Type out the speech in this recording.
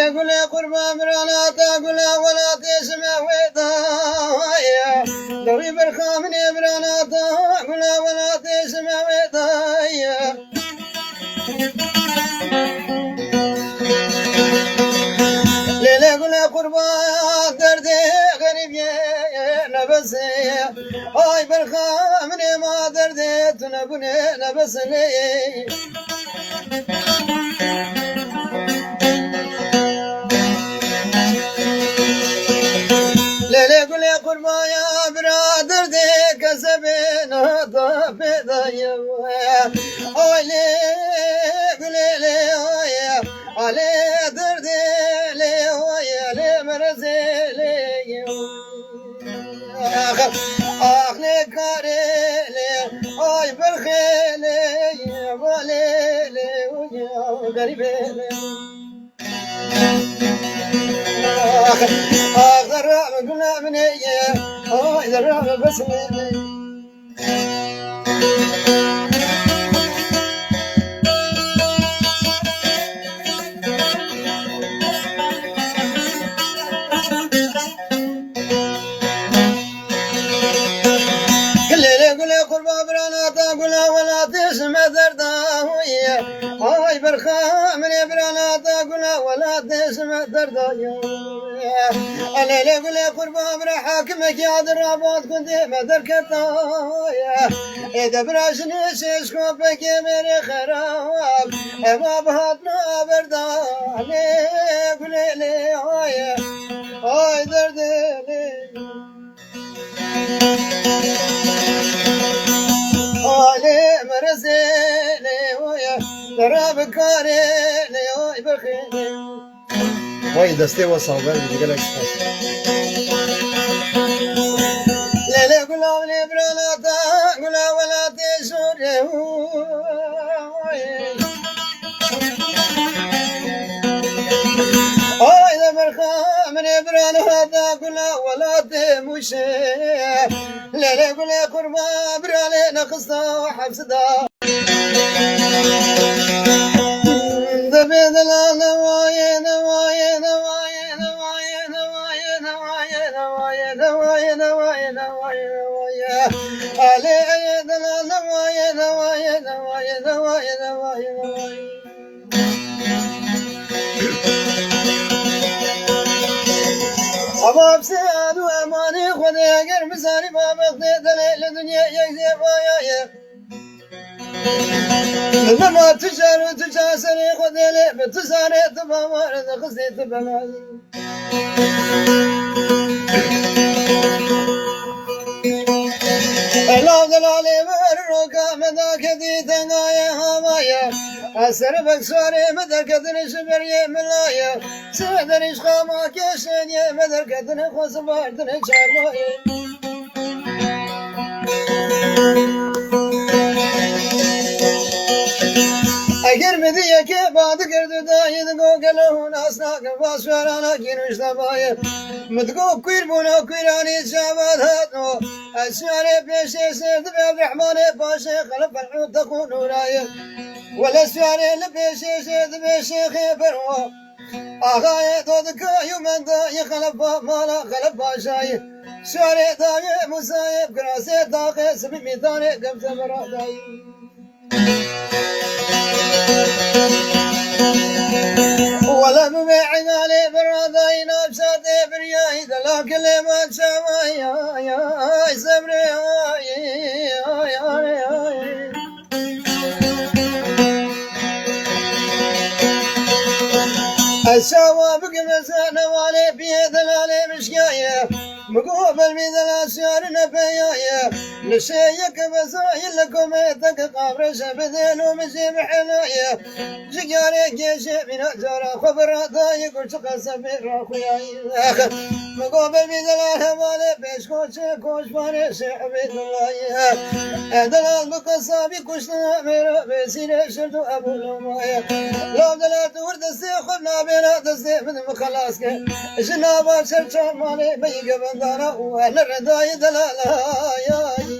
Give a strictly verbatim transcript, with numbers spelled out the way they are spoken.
Gulê qurban birana te, gula welatê ji me wê daye. Dawî berxa min ê birana te, gula welatê ji me wê daye. Lêlê gulê qurban derdê xerîbiyê nebesê. Ay berxa min ê ma derdê tu nebûnê nebesê lê. Lêlê gulê qurbaya bira derdê kesebê nada pêdaye. Ay lê gulê lê ay, alê derdê lê ay, alê merezê lê. Ax, ax lê karê lê, ay berxê lê, valê lê, garibê lê. Ax, ax zerra gula min ê, ay zerra bes min ê. Lêlê gulê qurba birana te, gula welatê ji me derda ye. Ay berxa min ê birana te, gula welatê ji me derda ye. Lêlê gulê qurba bira hakimekî adir rabat gundê me derketa ye. Ê de bira jinê şêşko pekê mêrê xerab. Ema bihatna berda lê gulê lê ay. Ay derdê lê. Ay lê merezê lê ay. Dera bikarê lê ay berxê lê. Vay destê we sax be, gelek spas. Lêlê gula lê birana te, gula welatê şorê. Ay de berxa min ê birana te, gula welatê Mûşê. Lêlê gulê qurba bira lê nexista hepsi da. Dibê delal newaye, newaye, newaye. Alê eye delal newaye, newaye, newaye, newaye, newaye, newaye. Ama hepsê adu emanê Xwedê eger bizanî babextê delê li dinyê yek zêvaya ye. Li min ma tu car û tu car serê xwe dêlê, bi tu zarê tu bawer dixistî tu belal. Ela delalê min roka me da kedî tengayê havaye. Ez seribek suarê me derketine ji beriyê milaye. Sê derîş xama keşêniyê me derketine xwe zivardine çarmayê. Eger min di yekê ba dikird û dayî digo gelo hûn nas nakin va suarana kî nuşte baye. Min digo kuîr bûna kuîranî çavat hatno. Ez suarê pêşê sêr dibe Ebdurehmanê paşê xelef Ferhûd dexû nûrayê. Wele suarê li pêşê sêr dibe şêxê berwa. Axayê dodika yu menda yê xelefa mala xelef paşayê. Şarê dayê Musayê kirasê taxê sibî mîtanê gemze meradayê. Wele bibê egalê beradayî navşatê biryayî delakilê man çavayay sebrê ay ay ay ay. Ez çawa bikim ez nevalê piyê delalê mişkiyaye. Min got belmî delal şiyarine peyaye. Li şê yek bezayî li komê tek qabre şebidê lo min jê bihenaye. Ji gyarê gêşê mîna cara xwe bi radayî ku çi qesebê raxuyayî. Min got bebî delal hevalê pêşkoçê koçbarê Şêx Ebîdullahî. E delal bi qesabî kuştina mêra bêsîrê şird û Ebû Lumayê. Lav delal tu wir destê xwe nabêra destê min min xelas ke. Ji nava çerça malê me yî gevendana û li redayî delala yayî.